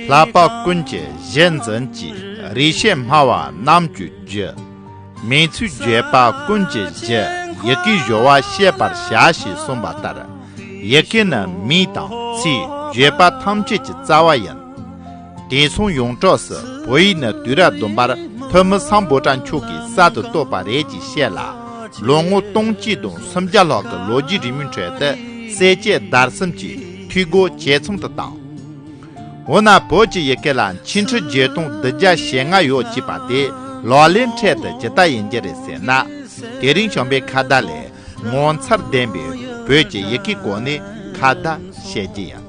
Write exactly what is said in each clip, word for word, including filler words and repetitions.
བསླབ་པ་ཀུན་གྱི་གཞི་འཛིན་གྱིས། རེ་ཞིག་སྨྲ་བ་རྣམས་ཀྱི་རྒྱུ། མིང་ཚིག་བརྗོད་པ་ཀུན་གྱི་གཞི། ཡི་གེའི་སྦྱོར་བ་ཤེས་པར་བྱ་ཞེས་གསུངས་པ་ལྟར། ཡི་གེ་ནི་མིང་དང་ཚིག་བརྗོད་པ་ཐམས་ཅད་ཀྱི་རྩ་བ་ཡིན། དེང་སང་ཡོངས་གྲགས་སུ་བོད་ཡིག་ནི་དུས་རབས་བདུན་པར་ཐོན་མི་སམ་བྷོ་ཊ་མཆོག་གིས་གསར་དུ་བཏོད་པ་རེད་ཅེས་བཤད་ལ། ལོ་ངོ་སྟོང་གཅིག་དང་སུམ་བརྒྱ་ལྷག་གི་ལོ་རྒྱུས་རིང་མོའི་ཁྲོད་དུ་གསལ་བྱེད་བརྡར་གསུམ་གྱིས་འཐུས་སྒོ་ཇེ་ཚང་དུ་བཏང་། འོ་ན་བོད་ཀྱི་ཡི་གེ་ལ་ཆིག་ཁྲི་བརྒྱད་སྟོང་བདུན་བརྒྱ་ཞེ་ལྔ་ཡོད་ཅེས་པ་དེ་ལག་ལེན་འཕྲད་དེ་ཇི་ལྟར་ཡིན་རྒྱུ་རེད་ཟེར་ན། དེ་རིང་བྱམས་པའི་ཁ་བརྡ་ལས་ངོ་མཚར་ལྡན་པའི་བོད་ཀྱི་ཡི་གེའི་སྐོར་ནས་ཁ་བརྡ་བྱེད་རྒྱུ་ཡིན།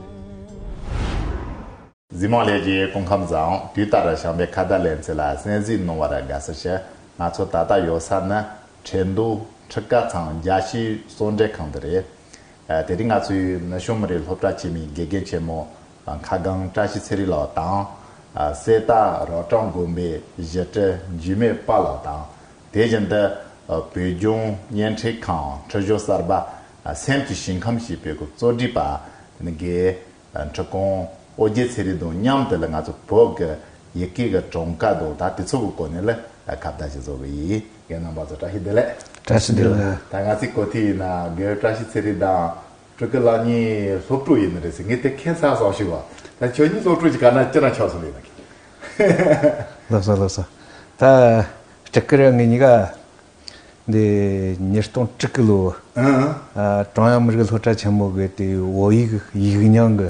གཟིགས་མང་ལྷན་རྒྱས་སྐུ་ཁམས་བཟང་། དུས་ལྟར་བྱམས་པའི་ཁ་བརྡ་ལེ་ཚན་ལ་གསན་གཟིགས་གནང་བར་དགའ་བསུ་ཞུ། ང་ཚོ་ད་ལྟ་ཡོད་ས་ནི་ཁྲེང་ཏུའུ་ཁྲི་ཀ་ཚང་རྒྱལ་སྤྱིའི་གསོལ་མགྲོན་ཁང་དུ་རེད། ཨ། དེ་རིང་ང་ཚོའི་ནུབ་བྱང་མི་རིགས་སློབ་གྲྭ་ཆེན་མོའི་དགེ་རྒན་ཆེན་མོ་ཁ་སྒང་བཀྲ་ཤིས་ཚེ་རིང་ལགས་དང་། ཨ། གསེར་རྟ་རབ་འབྲིང་དགོན་པའི་བཞི་སྤྲུལ་འཇིགས་མེད་དཔལ་ལགས་དང་། དེ་བཞིན་དུ་བོད་ལྗོངས་བརྙན་འཕྲིན་ཁང་ཁྲིད་གཞུང་གསར་པ་སེམས་ཀྱི་ཞིང་ཁམས་ཞེས་པའི་གི་གཙོ་སྒྲིག་པ་དགེ་ཁྲི་ཀོང་ཨོ་རྒྱན་ཚེ་རིང་དང་མཉམ་དུ་ལ་ང་ཚོ་བོད་ཀྱི་ཡི་གེ་གི་གྲངས་ཀ་དང་ད་དེ་ཚོ་གི་སྐོར་ནས་ལ་ཁ་བརྡ་ཞིག་བཟོ་གི་ཡིན། རྒན་རྣམ་པ་ཚོ་བཀྲ་ཤིས་བདེ་ལེགས། བཀྲ་ཤིས་བདེ་ལེགས། ད་ང་ཚོའི་གོ་ཐོས་ཡིན་ན་རྒན་བཀྲ་ཤིས་ཚེ་རིང་དང་སྤྲུལ་སྐུ་ལགས་གཉིས་སློབ་ཕྲུག་ཡིན་ནི་རེད་ཟེར། ངས་དེ་ཁས་བླངས་སོང་ཞུ་བ། ད་ཁྱོད་གཉིས་སློབ་ཕྲུག་ཅིག་ག་ན་ཅི་ན་ཆགས་སོང་ལེ་ན། ལགས་སོ་ལགས་སོ། ད་སྤྲུལ་སྐུ་ར་ངེད་གཉིས་ཀ་འདི་ཉིས་སྟོང་དྲུག་གི་ལོ། ཨང་། ཨ། ཀྲུང་དབྱང་མི་རིགས་སློབ་གྲྭ་ཆེན་མོ་གི་དེ་བོད་ཡིག་ཡིག་རྙིང་གི་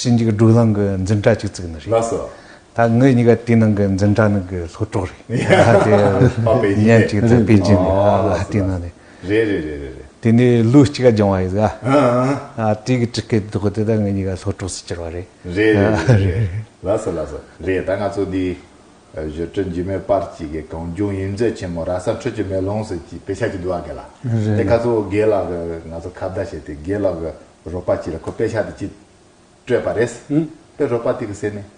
ཞིབ་འཇུག་བགྲོ་གླེང་གི་འཛིན་གྲྭ་ཅིག་བཙུགས་ནི་རེད། ལགས་སོ། ད་ངེད་གཉིས་ཀ་དེ་ནང་གི་འཛིན་གྲྭ་ནང་གི་སློབ་གྲོགས་རེད། ཡ། ཨ། དེ་ཕ་པའི་ཉིན་ཉན་ཅིག་ད་པེ་ཅིན་ནས། ཨ། ཨ། ལགས་སོ། དེ་ནང་ནས། རེད་རེད་རེད་རེད་རེད། དེ་ནས་ལོ་གཅིག་ག་སྦྱངས་པ་ཡིན་ཟིག་ཨ། ཨ། ཨ། དེ་གི་སྤྲུལ་སྐུ་དེ་ད་ངེད་གཉིས་ཀ་སློབ་གྲོགས་སུ་གྱུར་བ་རེད། རེད་རེད་རེད་རེད། ལགས་སོ་ལགས་སོ། རེད། ད་ང་ཚོ་འདི་བཞི་སྤྲུལ་འཇིགས་མེད་དཔལ་གྱི་གི་གངས་ལྗོངས་ཡོངས་འཛིན་ཆེན་མོ་ར་ས་འཕྲུལ་གྱི་མེ་ལོང་ཟེར་གྱི་དཔེ་ཆ་གྱི་འདུག་ཨ་ག་ལ། རེད། དེ་ཁ་ཚོ་རྒན་ལགས་གི་ང་ཚོ་ཁ་བརྡ་བྱས་ཏེ་རྒན་ལགས་གི་རོགས་པ་གཅིག་ལ་ཁོ་དཔེ་ཆ་དེ་གཅིག་སྤྲོད་པ་རེད། ཨུ། དཔེ་རོགས་པ་དེ་གི་ཟེར་ནས།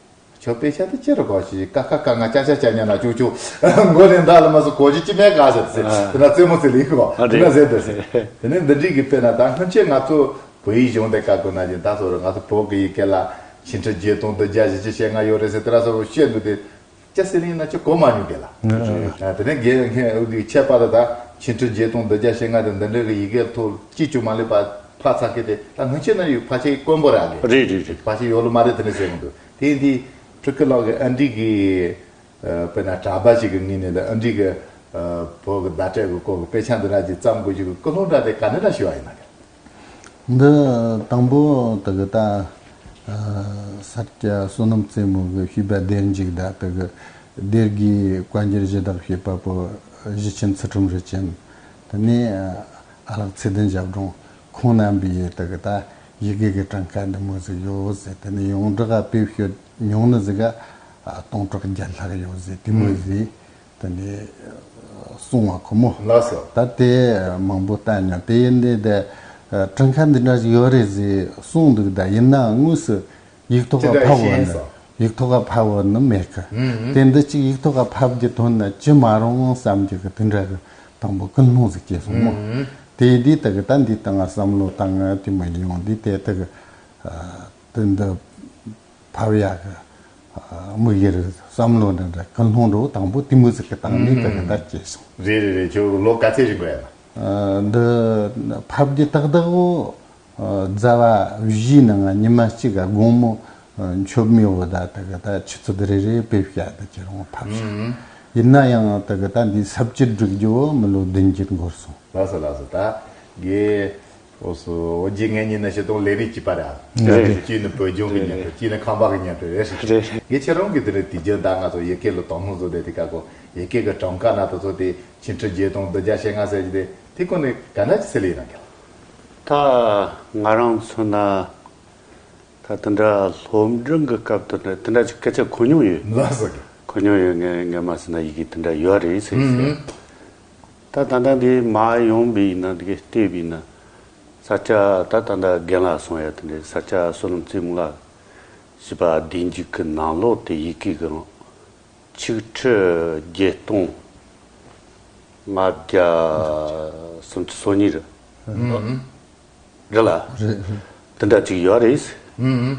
ཁྱོད་དཔེ་ཆ་དེ་ཅི་རུ་གོ་ཞིག་ཀ་ཁ་ཀ་ང་ཅ་ཅ་ཅ་ཉ་ན་ཅུ་ཅུ། མགོ་ནས་འདའ་ལ་མ་སོ་གོ་ཞིག་ཅི་མེད་ག་ཟེར་ཟེར། ཨ། དེ་ན་རྩེད་མོ་ཟེར་ལེ་གོ། ཨ། དེ་ན་རེད། ཟེར་དེ་ཟེར། དེ་ནས་འདི་འདྲའི་གི་དཔེ་ན་ད་སྔོན་ཆད་ང་ཚོ་བོད་ཡིག་སྦྱོང་དེ་ཀ་གོ་ན་ཅིག་ད་སོ་རུ་ང་ཚོ་བོད་གི་ཡི་གེ་ལ་ཆིག་ཁྲི་བརྒྱད་སྟོང་བདུན་བརྒྱ་བཞི་བཅུ་ཞེ་ལྔ་ཡོད་རེད་ཟེར་དེ་ར་སོ་བཤད་འདུག་དེ། ཅི་ཟེར་ཡིན་ན་ཅི་གོ་མ་མྱོང་གི་ལ། ཨ། དེ་ནས་རྒན་ཁྱེད་འུ་དུས་ཆད་པ་ད་ད་ཆིག་ཁྲི་བརྒྱད་སྟོང་བདུན་བརྒྱ་ཞེ་ལྔ་དེ་འདི་འདྲའི་གི་ཡི་གེ་ཐོག་ཅི་བཅུ་མ་ལེབ་པ་ཕ་ཚ་གི་དེ་ད་སྔོན་ཆད་ན་ཡོད་ཕ་ཆེ་དཀོན་པོ་ར་གི། རེད་རེད་རེད། ཕ་ཆེ་ཡོད་ལོ་མ་རེད་དེ་ནས་ཟེར་གི་འདུག་དེ་ཡིན་དུས་སྤྲུལ་སྐུ་ལགས་ཀྱི་ཨ་འདྲི་གི་ཨ་དཔེར་ན་གྲྭ་པ་ཞིག་གི་ངོས་ནས་ལ་ཨ་འདྲི་གི་ཨ་བོད་གི་བརྡ་སྤྲོད་གི་སྐོར་གི་དཔེ་ཆ་འདི་ར་ཅིག་བརྩམས་དགོས་ཞིག་གི་ཀུན་སློང་འདྲ་དེ་ག་ནས་ན་ཞུ་བ་ཡིན་ན་གི། འདི་དང་པོ་དེ་གི་ད་ཨ་ས་སྐྱ་བསོད་ནམས་རྩེ་མོ་གི་ཤུས་པ་སྡེར་འཇུག་ད་དེ་གི་སྡེ་དགེའི་བཀའ་འགྱུར་གཞི་བདག་བྱེད་པ་པོ་གཞི་ཆེན་ཚུལ་ཁྲིམས་རི་ཅན། དེ་ནས་ཨ་ལགས་ཚེ་བརྟན་ཞབས་དྲུང་ཁོང་རྣམ་པའི་ཡི་དེ་གི་ད་ཡི་གེ་གི་གྲངས་ཀ་འདི་མོ་ཟིག་ཡོད་ཟེར། དེ་ནས་ཡོངས་གྲགས་དཔེ་བཤད་མྱོང་ནི་ཟིག་ག་ཨ་སྟོང་ཕྲག་བརྒྱད་ལྷག་ཡོད་ཟེར་དེ་མོ་ཟིག་དེ་ནས་གསུང་བ་ཁོ་མོ། ལགས་སོ། ད་དེ་མང་པོ་བལྟས་མྱོང་དེ་ཡིན་དེ་དེ་གྲངས་ཀ་འདི་འདྲ་ཞིག་ཡོད་རེད་ཟེར་གསུང་འདུག་ད་ཡིན་ན་དངོས་སུ་ཡིག་ཐོག་ག་ཕབ་བོ་ནི་ཡིག་ཐོག་ག་ཕབ་བོ་ནི་མེད་གི། ཨུ་ཨུ། དེ་འདི་གཅིག་ཡིག་ཐོག་ག་ཕབ་རྒྱུ་ཐོན་ན་ཅི་མ་རུང་བསམ་རྒྱུ་གི་དེ་འདྲ་གི་དང་པོ་ཀུན་སློང་ཟིག་སྐྱེས་སོང་མོ། ཨུ་ཨུ། དེ་དུས་དེ་གི་ད་འདི་ད་ང་བསམ་བློ་བཏང་ང་དེ་མོ་ཡོང་དུས་དེ་དེ་གི་དེ་འདི་ཕབ་ཡག་གི་དམིགས་ཡུལ་བསམ་བློ་འདི་འདྲ་ཀུན་སློང་འགྲོ་དང་པོ་དེ་མོ་ཟིག་གི་སྟེང་ནས་དེ་གི་ད་སྐྱེས་སོང་། རེད་རེད་རེད། ཁྱོད་ལོ་ག་ཚད་རིང་པོ་ཡིན་ན། འདི་ཕབ་རྒྱུ་ཏག་ཏག་འོ། ཟླ་བ་བཞིའི་ནང་ང་ཉི་མ་གཅིག་ག་དགོང་མོ་མཆོད་མེ་འོ་ད་དེ་གི་ད་ཆུ་ཚོད་རེ་རེ་དཔེ་བཤད་དེ་ཁྱེད་རང་ཕབ་ཤག་ཡིན་ན་ཡང་དེ་གི་ད་འདི་ས་བཅད་སྒྲིག་རྒྱུ་བོ་མི་ལོ་བདུན་བརྒྱད་འགོར་སོང་། ལགས་སོ་ལགས་སོ། ད་དགེ་འོ་སོ་འོ་རྒྱུ་ངེད་གཉིས་ནི་ཤི་སྟོང་ལས་རིགས་གཅིག་པ་རེད། རེད། གཅིག་ནི་བོད་ལྗོངས་ཀྱི་རེད་ཉིན་རེད། གཅིག་ནི་ཁམས་པ་གི་ཉིན་རེད་རེད། རེད། ངས་ཁྱེད་རང་གི་དེ་ནི་དུས་རྒྱུན་ད་ང་ཚོ་ཡི་གེ་ལ་དོ་སྣང་བཟོ་བསྡད་དེ་ཀ་ཀོ་ཡི་གེ་གི་གྲངས་ཀ་ན་དེ་ཚོ་དེ་ཆིག་ཁྲི་བརྒྱད་སྟོང་བདུན་བརྒྱ་ཞེ་ལྔ་ཟེར་གྱི་དེ་དེ་ཀོ་ནི་ག་འདྲ་ཅི་ཟེར་ལེ་ཡིན་ན་གི། ད་ང་རང་མཚོན་ན་ད་དེ་འདྲ་སློབ་འབྲིང་གི་སྐབས་དེ་འདྲ་དེ་འདྲ་ཅིག་སྐད་ཆ་གོ་མྱོང་ཡོད། ལགས་སོ། གོ་མྱོང་ཡོད། ངས་ངས་མ་ཟེར་ན་ཡི་གེ་དེ་འདྲ་ཡོད་རེད་ཟེར་ཟེར། ཨུ་ཨུ། ད་ད་ལྟ་འདི་མ་ཡོང་བའི་ཡིན་ན་འདི་གའི་ལྟས་པའི་ན་ས་སྐྱ་ད་ད་ལྟ་རྒན་ལགས་གསུང་ཡ་དེ་འདྲའི་ས་སྐྱ་བསོད་ནམས་རྩེ་མོ་ལགས་ཞེས་པ་བདེ་འཇུག་གི་ནང་ལོགས་དེ་ཡི་གེ་གི་ཆིག་ཁྲི་བརྒྱད་སྟོང་ལྔ་བརྒྱ་སུམ་ཅུ་སོ་གཉིས་རེད། ཨུ་ཨུ། རེད་ལ། རེད་རེད། དེ་འདྲ་ཅིག་ཡོད་རེད། ཨུ་ཨུ།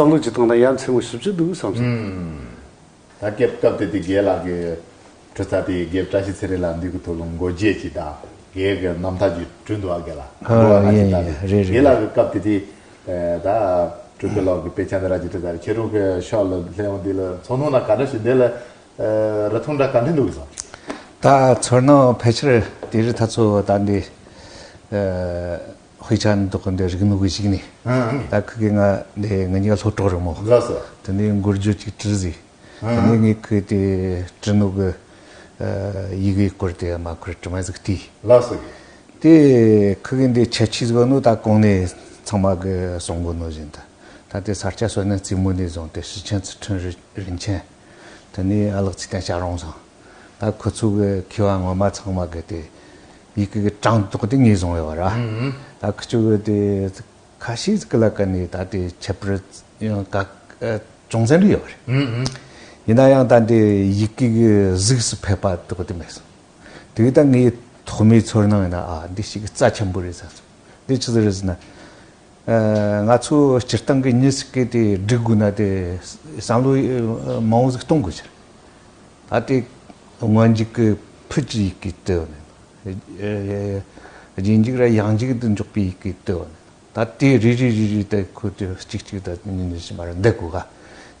རྩ་ལུགས་ཀྱི་སྟེང་ན་ཡ་མཚན་མོ་ཞིབ་ཅིག་འདུག་བསམ་སོང་། ད་སྐབས་སྐབས་དེ་དུས་རྒན་ལགས་ཀྱིས་འབྲི་རྩལ་དེ་རྒན་བཀྲ་ཤིས་ཚེ་རིང་ལགས་འདི་གི་ཐོག་ལ་འགོ་འབྱེད་ཅིག་དང་རྒན་གྱི་རྣམ་ཐར་ཅིག་བྲིས་འདུག་ཨ། རྒན་ལགས་ཨ། འགོ་བ་ལ་ཡིན་ཅིག་ད་ཡིན་རེད་རེད་རེད། རྒན་ལགས་ཀྱི་སྐབས་དེ་དུས་ད་སྤྲུལ་སྐུ་ལགས་ཀྱི་དཔེ་ཆ་འདི་ར་ཅིག་བྲིས་ཚར་རེད། ཁྱེད་རང་གི་ཕྱོགས་ལ་སླེབས་འོང་འདི་ལ་ཚོར་སྣང་ན་ག་འདྲ་ཞིག་འདི་ལ་རིན་ཐང་འདྲ་ག་འདྲ་འདུག་བསམ། ད་ཚོར་སྣང་ཕལ་ཆེར་དེ་རིང་ད་ཚོ་ད་འདི་དཔེ་ཆ་འདི་དག་འདི་རིག་ནོར་གྱི་ཞིག་ནས་ཨང་། ད་ཁུ་གེ་ང་འདི་ང་གཉིས་ཀ་སློབ་གྲོགས་རེད་མོ། ལགས་སོ། དེ་ནས་འགོ་བརྗོད་ཅིག་བྲིས་ཟིག་དེ་ནས་ངས་ཁུ་དེ་བྲིས་ནོ་གི་ཡི་གེའི་སྐོར་དེ་མ་ཁུར་དྲི་མ་ཟིག་བལྟས། ལགས་སོ། དེ་ཁུ་གེ་འདི་ཁྱད་ཆོས་ཟིག་ནོ་ད་གོང་ནས་ཚང་མ་གི་གསུང་གོ་ནོ་བཞིན་དུ་ད་དེ་ས་སྐྱ་བསོད་ནམས་རྩེ་མོ་ནས་བཟུང་སྟེ་ཞི་ཆེན་ཚུལ་ཁྲིམས་རིན་ཆེན། དེ་ནས་ཨ་ལགས་ཚེ་བརྟན་བྱ་རུང་ཚང་། ད་ཁོ་ཚོ་གི་མཁས་པ་ངོ་མ་ཚང་མ་གི་དེ་ཡི་གེ་གི་གྲངས་ཐོ་དེ་ངས་བཟུང་ཡོད་ར། ད་ཁི་ཆོ་གི་དེ་ཁ་ཤས་ཀྱི་ལ་ཀ་ནས་ད་དེ་ཁྱད་པར་ཡང་ག་ཅུང་ཟད་འདྲ་ཡོད་རེད། ཡིན་ན་ཡང་ད་དེ་ཡི་གེ་གི་གཟུགས་སུ་ཕེབས་པ་དེ་དེ་མེད་སོང་། དེ་གི་ད་ངའི་ཐོག་མའི་ཚོར་སྣང་ཡིན་ན་ཨ་འདི་ཞིག་གི་རྩ་ཆེན་པོ་རེད་བསམ་སོང་། འདི་ཆི་ཟིག་རེད་ཟེར་ན། ང་ཚོ་སྤྱིར་བཏང་གི་མྱི་ཞིག་གིས་དེ་སྒྲིག་དགོས་ན་དེ་བསམ་བློ་མང་བོ་ཟིག་གཏོང་དགོས་ཤིང་། ད་དེ་སྔོན་འཇུག་གི་ཕུད་ཀྱི་ཡི་གེ་དེ་ཡོད་ནས། རྗེས་འཇུག་ར་ཡང་འཇུག་ཏུ་འཇོག་པའི་ཡི་གེ་དེ་ཡོད་ནས། ད་དེ་རེ་རེ་རེ་རེ་དེ་ཁོ་དེ་གཅིག་གཅིག་ད་ཉིན་ནས་ཕྱི་མར་འདེད་དགོས་ག་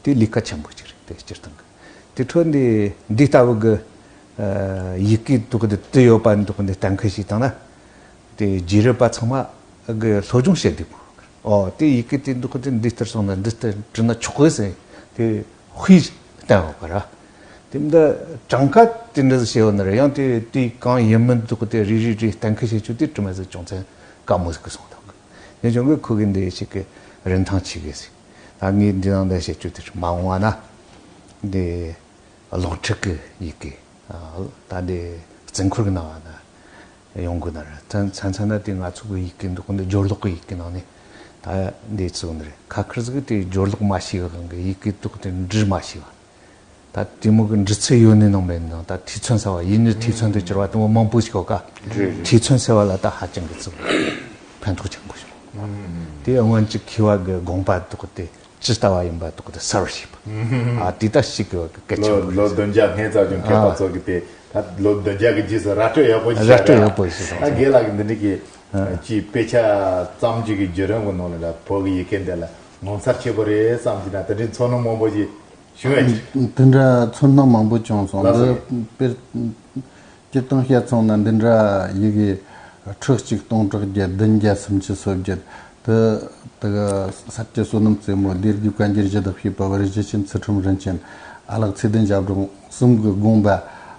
དེ་ལས་ཀ་ཆེན་པོ་ཅིག་རེད་དེ་སྤྱིར་བཏང་གི། དེ་འཕྲོ་འདི་འདི་ལྟ་བུ་གི་ཡི་གེ་འདུག་གི་དེ་ཡོད་པ་འདུག་གི་འདི་གཏན་འཁེལ་ཞིག་བཏང་ན། དེ་རྗེས་རབས་པ་ཚང་མ་གི་སློབ་སྦྱོང་བྱེད་དགོས། ཨོ་དེ་ཡི་གེ་དེ་འདུག་གི་དེ་འདི་ལྟར་སོང་ན་འདི་ལྟར་བྲིས་ན་ཆོག་གི་ཟེར་དེ་དཔེ་བསྟན་ཡོད་གི་ར། དེ་འདི་གྲངས་ཀ་དེ་འདྲ་ཟིག་བྱས་ཡོད་ན་ར་ཡང་དེ་དེ་གང་ཡིན་མིན་འདུག་གི་དེ་རེ་རེ་རེ་གཏན་འཁེལ་བྱེད་རྒྱུ་དེ་དྲི་མ་ཟིག་ཅུང་ཟད་དཀའ་མོ་ཟིག་གི་སོང་འདུག་གི། ཡིན་ཀྱང་གི་ཁོ་གི་འདི་ཞིག་གི་རིན་ཐང་ཆེ་གི་ཟིག་ད་ངས་འདི་ནང་འདི་བྱེད་རྒྱུ་དེ་མ་འོང་བ་ན་འདི། གློག་འཕྲུལ་གྱི་ཡི་གེ་ད་འདི་རྩིས་འཁོར་གྱི་ནང་ན་ཡོང་དགོས་ན་ར། མཚན་མཚན་ན་དེ་ང་ཚོ་གི་ཡི་གེ་འདུག་འདི་སྦྱོར་ཀློག་གི་ཡི་གེ་ནང་ནས་ད་འདི་ཚུགས་ནི་རེད། ཁ་ཁར་ཟིག་དེ་སྦྱོར་ཀློག་མ་ཤེས་པའི་དབང་གིས་ཡི་གེ་འདུག་དེ་འབྲི་མ་ཤེས་པ། ད་དེ་མོ་གི་འབྲི་ཚུལ་ཡོད་ནི་ནང་མེད་ནང་ད་ཐེ་ཚོམ་ཟ་བ་ཡིན་ནི་ཐེ་ཚོམ་དུ་གྱུར་བ་དེ་མོ་མང་པོ་ཞིག་ཡོད་ཀ་ཐེ་ཚོམ་ཟ་བ་ལ་ད་ཧ་ཅང་གི་ཚུགས་ཕན་ཐོགས་ཆེན་པོ་ཞིག་དེ་སྔོན་གྱི་མཁས་པ་གི་དགོངས་པ་འདུག་དེ། ཇི་ལྟ་བ་ཡིན་པ་དག་དེ་གསལ་བར་བྱེད་པ། ཨ་དེ་ལྟར་ཞིག་གི་གལ་ཆེན་པོ་ལོ་ལོ་བདུན་བརྒྱ་སྔོན་ཙམ་གྱི་མཁས་པ་ཚོ་གི་དེ་ད་ལོ་བདུན་བརྒྱ་གི་རྗེས་སུ་ར་སྤྲོད་ཡག་པོ་ཞིག་ར་སྤྲོད་ཡག་པོ་ཞིག་ད་རྒན་ལགས་ཀྱི་འདི་འདྲ་གི་ཅིག་དཔེ་ཆ་བརྩམས་རྒྱུ་གི་བརྒྱུད་རིམ་གི་ནང་ལ་ད་བོད་ཀྱི་ཡི་གེ་འདི་ལ་ངོ་མཚར་ཆེ་པོ་རེད་བསམ་གྱི་ན་དེ་འདྲའི་ཚོར་སྣང་མང་པོ་ཞིག་བྱུང་ཡོད་ཀྱི། དེ་འདྲ་ཚོར་སྣང་མང་པོ་བྱུང་སོང་ལགས་སོ། འདི་དཔེར། སྤྱིར་བཏང་བཤད་སོང་ན་འདི་འདྲ་ཡི་གེ་ཁྲི་གཅིག་སྟོང་ཕྲག་བརྒྱད་བདུན་བརྒྱ་སུམ་ཅུ་སོ་བརྒྱད་དེ་དེ་ག་ས་སྐྱ་བསོད་ནམས་རྩེ་མོ་སྡེ་དགེ་བཀའ་འགྱུར་ཞུ་དག་ཤེས་པ་བར་གཞི་ཆེན་ཚུལ་ཁྲིམས་རིན་ཆེན་ཨ་ལགས་ཚེ་བརྟན་ཞབས་དྲུང་གསུམ་གྱི་དགོངས་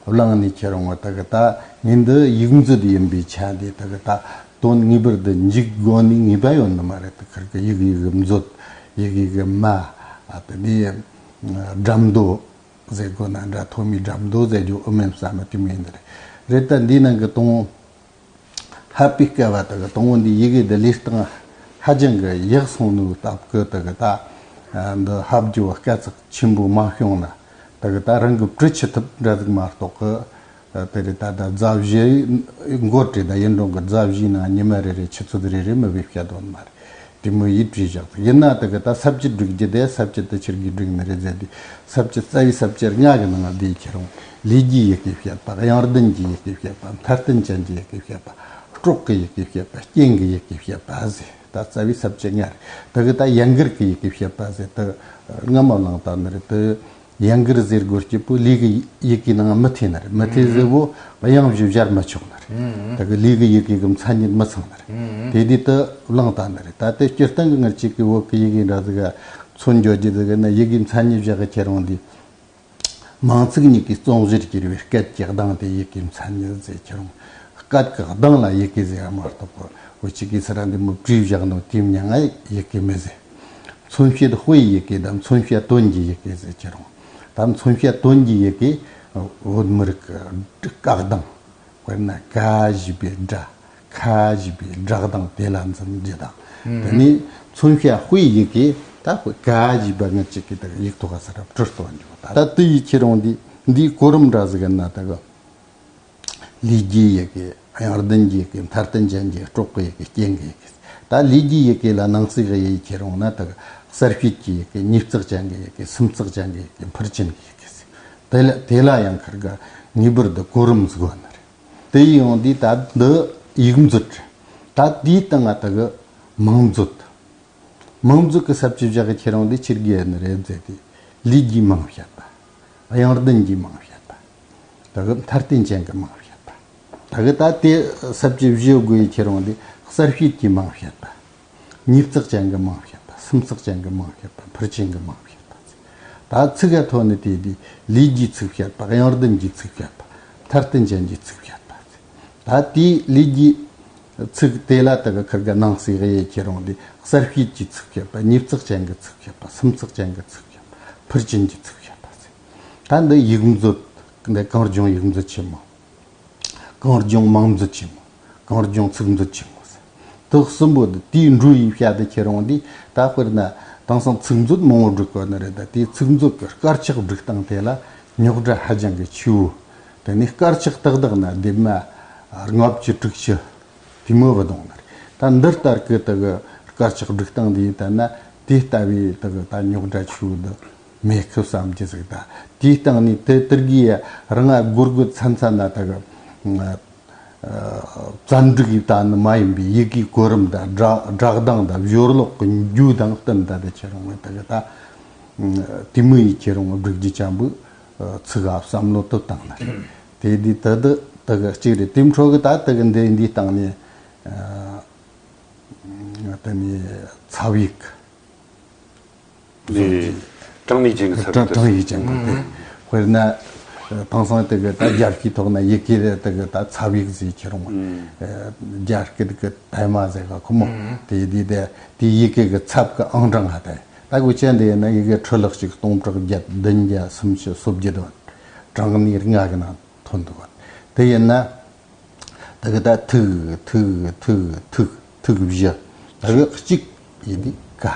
པ་བླངས་ནས་ཁྱེར་འོང་བ་དེ་ག་ད་ངས་འདི་ཡིག་མཛོད་ཡིན་པའི་ཆ་འདི་དེ་ག་ད་དོན་ངེས་པར་དུ་འཇུག་དགོས་ནི་ངེས་པ་ཡོད་ནི་མ་རེད། དེ་ཁར་གི་ཡི་གེ་གི་མཛོད་ཡི་གེ་གི་མ་དེ་ནས་འགྲམ་རྡོ། ཟེར་དགོས་ན་འདྲ། ཐོག་མའི་འགྲམ་རྡོ་ཟེར་རྒྱུ་ཨོ་མིན་བསམ་མ་དེ་མིན་འདི་རེད། རེད་ད་འདིའི་ནང་གི་དང་པོ་ཧ་པའི་སྐལ་བ་དེ་གི་དང་པོ་འདི་ཡི་གེ་འདི་ལས་སྟངས་ཧ་ཅང་གི་ཡག་སོང་ནོ་སྟབས་ཀྱིས་དེ་གི་ད་འདི་ཧ་བརྗོད་དཀའ་ཚེགས་ཆེན་པོ་མ་བྱུང་ན་དེ་གི་ད་རང་གི་བྲི་ཆི་ཐུབ་འདྲ་ཟིག་མ་གཏོགས་གི་དེ་རེད། ད་ད་རྫ་བཞི་འགོར་བྲིས་ད་ཡིན་རུང་གི་རྫ་བཞིའི་ནང་ཉི་མ་རེ་རེ་ཆུ་ཚོད་རེ་རེ་མི་བས་བཤད་དོན་མ་རེད། དེ་མོ་ཡིད་བྲིས་བཞག་ཡིན་ན་དེ་གི་ད་ས་བཅད་སྒྲིག་རྒྱུ་དེ་ས་བཅད་དེ་ཆི་གིས་སྒྲིག་ནི་རེད་ཟེར་དུས་ས་བཅད་རྩ་བའི་ས་བཅད་ལྔ་གི་ནང་བསྡུས་ཁྱེར་འོང་། ལས་རྒྱུའི་ཡི་གེ་བཤད་པ། དབྱངས་ལྡན་གྱི་ཡི་གེ་བཤད་པ། མཐའ་རྟེན་ཅན་གྱི་ཡི་གེ་བཤད་པ། སྲོག་གི་ཡི་གེ་བཤད་པ། རྐྱེན་གྱི་ཡི་གེ་བཤད་པ་ཟེར། ད་རྩ་བའི་ས་བཅད་ལྔ་རེད། དེ་གི་ད་ཡན་གར་གི་ཡི་གེ་བཤད་པ་ཟེར་དེ་སྔ་མ་གླེང་བཏང་ནི་རེད། དེ་ཡན་གར་ཟེར་དགོས་རྒྱུ་པོ་ལས་གི་ཡི་གེ་ནང་མི་ཐེ་ནི་རེད། མི་ཐེ་ཟེར་བོ་དབྱངས་བཞི་སྦྱར་མི་ཆོག་ནི་རེད། དེ་གི་ལས་གི་ཡི་གེ་གི་མཚན་ཉིད་མི་ཚང་ནི་རེད། དེ་དུས་དེ་གླེང་བཏང་ནི་རེད། ད་དེ་སྤྱིར་བཏང་གི་ངར་གཅིག་གི་བོད་གི་ཡི་གེ་འདྲ་ཟིག་ག་མཚོན་འཇོག་རྒྱུ་ཟིག་གི་ན་ཡི་གེ་མཚན་ཉིད་བཞག་གི་ཁྱེར་འོང་དུས། མིང་ཚིག་གཉིས་ཀའི་རྩོམ་གཞིར་གྱུར་པའི་སྐད་ཀྱི་གདངས་དེ་ཡི་གེའི་མཚན་ཉིད་ཟེར་ཁྱེར་འོང་། སྐད་ཀྱི་གདངས་ལ་ཡི་གེ་ཟེར་ཡ་མ་གཏོགས་པོ་འུ་ཅག་གིས་སི་ར་འདི་མོ་བྲིས་བཞག་ནོ་དེའི་མྱིང་ང་ཡི་གེ་མི་ཟེར། མཚོན་བྱེད་དཔེའི་ཡི་གེ་དང་མཚོན་བྱེད་དོན་གྱི་ཡི་གེ་ཟེར་ཁྱེར་འོང་། ད་མཚོན་བྱེད་དོན་གྱི་ཡི་གེ་བོད་མི་རིགས་ཀྱི་སྐད་གདངས། དཔེར་ན་ཀ་ཞེས་པའི་སྒྲ། ཁ་ཞེས་པའི་སྒྲ་གདངས་དེ་ལ་འཛིན་རྒྱུ་དང་། དེ་ནས་མཚོན་བྱ་དཔེའི་ཡི་གེ་ད་དཔེ་ཀ་ཞེས་པ་ངར་གཅིག་གི་དེ་ཡིག་ཐོག་ག་ས་ར་བྲི་སྟོན་འཇོག་ད་ལྟ་དེ་ཡི་ཁྱེར་འོང་འདི་འདིའི་གོ་རིམ་འདྲ་ཟིག་ན་དེ་གི་ལས་རྒྱུའི་ཡི་གེ། དབྱངས་ལྡན་གྱི་ཡི་གེ། མཐར་ཐུག་ཅན་གྱི་སྤྲོ་བའི་ཡི་གེ། རྐྱེན་གྱི་ཡི་གེ། ད་ལས་རྒྱུའི་ཡི་གེ་ལ་ནང་གསེས་ཡི་ཁྱེར་འོང་ན་དེ་གི་གསལ་བྱེད་ཀྱི་ཡི་གེ། ཉིས་བརྩེགས་ཅན་གྱི་ཡི་གེ། སུམ་བརྩེགས་ཅན་གྱི་ཡི་གེ། ཕུར་ཅན་གྱི་ཡི་གེ། དེ་ལ་དེ་ལ་ཡང་ཁར་གི་ངེས་པར་དུ་གོ་རིམ་ཟིག་ཡོད་ནི་རེད། དེ་ཡིན་ཡང་འདི་ད་འདི་ཡིག་མཛོད་རེད། ད་དེའི་སྟེང་ང་དེ་གི་མིང་མཛོད། མིང་མཛོད་ཀྱི་ས་བཅད་བཞག་གི་ཁྱེར་འོང་འདི་ཆི་རྒྱུ་ཡིན་ནི་རེད་ཟེར་དུས། ལས་རྒྱུའི་མིང་བཤད་པ། དབྱངས་ལྡན་གྱི་མིང་བཤད་པ། དེ་གི་མཐར་ཐུག་ཅན་གྱི་མིང་བཤད་པ། དེ་གི་ད་དེ་ས་བཅད་བཞི་དགུ་ཡི་ཁྱེར་འོང་འདི་གསལ་བྱེད་ཀྱི་མིང་བཤད་པ། ཉིས་བརྩེགས་ཅན་གྱི་མིང་བཤད་པ། སུམ་བརྩེགས་ཅན་གྱི་མིང་བཤད་པ། ཕུར་ཅན་གྱི་མིང་བཤད་པ། ད་ཚིག་ག་ཐོག་ནས་དེ་དུས་ལས་རྒྱུའི་ཚིག་བཤད་པ། དབྱངས་ལྡན་གྱི་ཚིག་བཤད་པ། མཐར་ཐུག་ཅན་གྱི་ཚིག་བཤད་པ། ད་དེའི་ལས་རྒྱུའི་ཚིག་དེ་ལ་དེ་གི་ཁར་གི་ནང་གསེས་ཡི་ཁྱེར་འོང་འདི་གསལ་བྱེད་ཀྱི་ཚིག་བཤད་པ། ཉིས་བརྩེགས་ཅན་གྱི་ཚིག་བཤད་པ། སུམ་བརྩེགས་ཅན་གྱི་ཚིག་བཤད་པ། ཕུར་ཅན་གྱི་ཚིག་བཤད་པ་ཟེར། ད་འདི་ཡིག་མཛོད་འདི་གངས་ལྗོངས་ཡིག་མཛོད་ཆེན་མོ། གངས་ལྗོངས་མིང་མཛོད་ཆེན་མོ། གངས་ལྗོངས་ཚིག་མཛོད་ཆེན་མོ་ཟེར། དེ་གསུམ་པོ་འདི་དེའི་འགྲོས་ཡི་བཤད་དེ་ཁྱེར་འོང་འདི་ད་དཔེར་ན་དེང་སང་ཚིག་མཛོད་མང་བོ་སྒྲིག་གོ་ནི་རེད། ད་དེའི་ཚིག་མཛོད་ཀྱི་དཀར་ཆག་སྒྲིག་སྟངས་དེ་ལ་རྙོག་དྲ་ཧ་ཅང་གི་ཆེ་བོ། དེ་ནས་དཀར་ཆག་ཏག་ཏག་ན་ལྡེབ་མ་ལྔ་བཅུ་དྲུག་ཅུ་དེ་མོ་བུད་འོང་ནི་རེད། ད་འདི་ལྟར་གི་དེ་གི་དཀར་ཆག་སྒྲིག་སྟངས་འདི་ཡིན་ད་ན་དེ་ལྟ་བུའི་དེ་གི་ད་རྙོག་དྲ་ཆེ་བོ་འདི་མེད་ཁུ་བསམ་གྱི་ཟིག་ད་དེའི་སྟེང་ནས་དེ་དེར་གི་རང་ང་སྒོར་སྒོར་ཚན་ཚན་ན་དེ་གི་བཙན་སྒྲིག་ཡིག་ད་ནི་མ་ཡིན་པའི་ཡི་གེའི་གོ་རིམ་དང་སྒྲ་སྒྲ་གདངས་དང་སྦྱོར་ཀློག་གི་འགྱུ་དང་བསྟུན་ད་དེ་ཁྱེར་འོང་དེ་གི་ད་དེ་མོ་ཡི་ཁྱེར་འོང་སྒྲིག་རྒྱུ་ཅན་པོ་ཚིག་ག་བསམ་བློ་དུ་བཏང་ནི་རེད། དེ་དུས་དེ་དེ་དེ་གི་གཅིག་རེད། དེ་འཕྲོ་གི་ད་དེ་གི་འདི་འདིའི་སྟེང་ནས། དེ་ནས་ཚབ་ཡིག་བཟོ་རྒྱུ། དྲང་ནས་ཅན་གྱི་ཚབ་ཡིག་དྲང་ཡིག་ཅན་གྱི་དེ། དཔེར་ན་དེང་སང་དེ་གི་ད་རྒྱ་སྐད་ཐོག་ན་ཡི་གེ་རེ་དེ་གི་ད་ཚབ་ཡིག་ཟེར་ཁྱེར་འོང་། རྒྱ་སྐད་གི་ཏའི་མ་ཟེར་ག་ཁོ་མོ། དེ་དེ་དེ་དེ་ཡི་གེ་གི་ཚབ་གི་ཨང་གྲངས་ཧ་དེ་ད་གི་ཅན་དེ་ཡིན་ན་ཡི་གེ་ཁྲི་ལྷག་གཅིག་སྟོང་ཕྲག་བརྒྱད་བདུན་བརྒྱ་སུམ་ཅུ་སོ་བརྒྱད་བ། གྲངས་ནས་ལྔ་གི་ནང་ཐོན་འདུག་བ། དེ་ཡིན་ན། ད་གི་ད་ཐིག་ཐིག་ཐིག་ཐིག་ཐིག་བཞི། ད་གི་གཅིག་ཡིན་དུས་ཀ།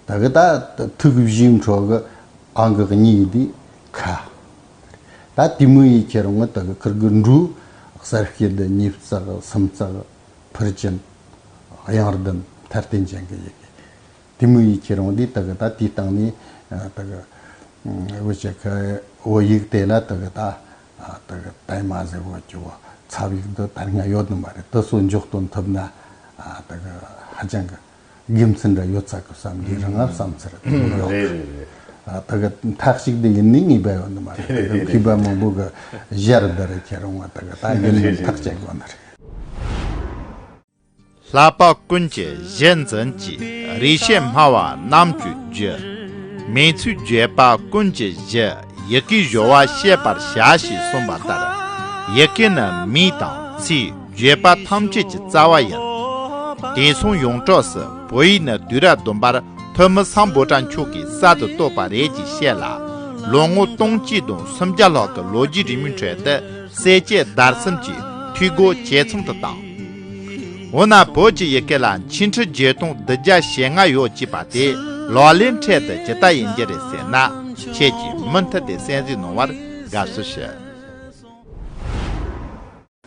ད་གི་ད་ཐིག་བཞིའི་འཕྲོ་གི་ཨང་གི་གཉིས་ཡིན་དུས་ཁ། ད་དེ་མོ་ཡི་ཁྱེར་འོང་ད་གི་ཁིར་གི་འགྲོས་གསལ་བྱེད་དེ་ཉིས་བརྩེགས་སུམ་བརྩེགས་ཕུར་ཅན་དབྱངས་ལྡན་མཐར་ཐུག་ཅན་གྱི་ཡི་གེ། དེ་མོ་ཡི་ཁྱེར་འོང་དུས་དེ་གི་ད་དེའི་སྟེང་ནས་དེ་གི་འུ་ཅག་གི་བོད་ཡིག་དེ་ལ་དེ་གི་ད་དེ་གི་ཏའི་མ་ཟེར་བ་ཅུ་བ་ཚབ་ཡིག་འདི་ད་སྔ་ཡོད་ནི་མ་རེད། དེ་ཚོ་འཇོག་སྟོན་ཐུབ་ན་དེ་གི་ཧ་ཅང་གི་དགེ་མཚན་འདྲ་ཡོད་ཚ་གི་བསམ་གྱི་རང་ང་བསམ་ཚུལ་དེ་མོ་ཡོད། རེད་རེད་རེད། དེ་གི་མཐའ་གཅིག་དེ་ཡིན་ནི་ངེས་པ་ཡོད་ནི་མ་རེད། དེ་གི་མཁས་པ་མང་པོ་གི་ཞར་འདི་རེད་ཁྱེར་འོང་བ་དེ་གི་ད་ཡིན་ནི་ཐག་བཅད་དགོས་ནི་རེད། ལྷག་པ་ཀུན་གྱི་གཞི་འཛིན་གྱིས། རེ་ཞིག་སྨྲ་བ་རྣམས་ཀྱི་རྒྱུ། མིང་ཚིག་བརྗོད་པ་ཀུན་གྱི་གཞི། ཡི་གེའི་སྦྱོར་བ་ཤེས་པར་བྱ་ཞེས་གསུངས་པ་ལྟར། ཡི་གེ་ནི་མིང་དང་ཚིག་བརྗོད་པ་ཐམས་ཅད་ཀྱི་རྩ་བ་ཡིན། དེང་སང་ཡོངས་གྲགས་སུ་བོད་ཡིག་ནི་དུས་རབས་བདུན་པར་ཐོན་མི་སམ་བྷོ་ཊ་མཆོག་གིས་གསར་དུ་བཏོད་པ་རེད་ཅེས་བཤད་ལ། ལོ་ངོ་སྟོང་གཅིག་དང་སུམ་བརྒྱ་ལྷག་གི་ལོ་རྒྱུས་རིང་མོའི་ཁྲོད་དུ་གསལ་བྱེད་བརྡར་གསུམ་གྱིས་འཐུས་སྒོ་ཇེ་ཚང་དུ་བཏང་། འོ་ན་བོད་ཀྱི་ཡི་གེ་ལ་འཆིང་ཁྲི་བརྒྱད་སྟོང་བདུན་བརྒྱ་ཞེ་ལྔ་ཡོད་ཅེས་པ་དེ་ལག་ལེན་འཕྲལ་དུ་ཇི་ལྟར་ཡིན་རྒྱུ་རེད་ཟེར་ན། ཁྱེད་ཀྱིས་མུ་མཐུད་དེ་གསན་གཟིགས་གནང་བར་དགའ་བསུ་ཞུ།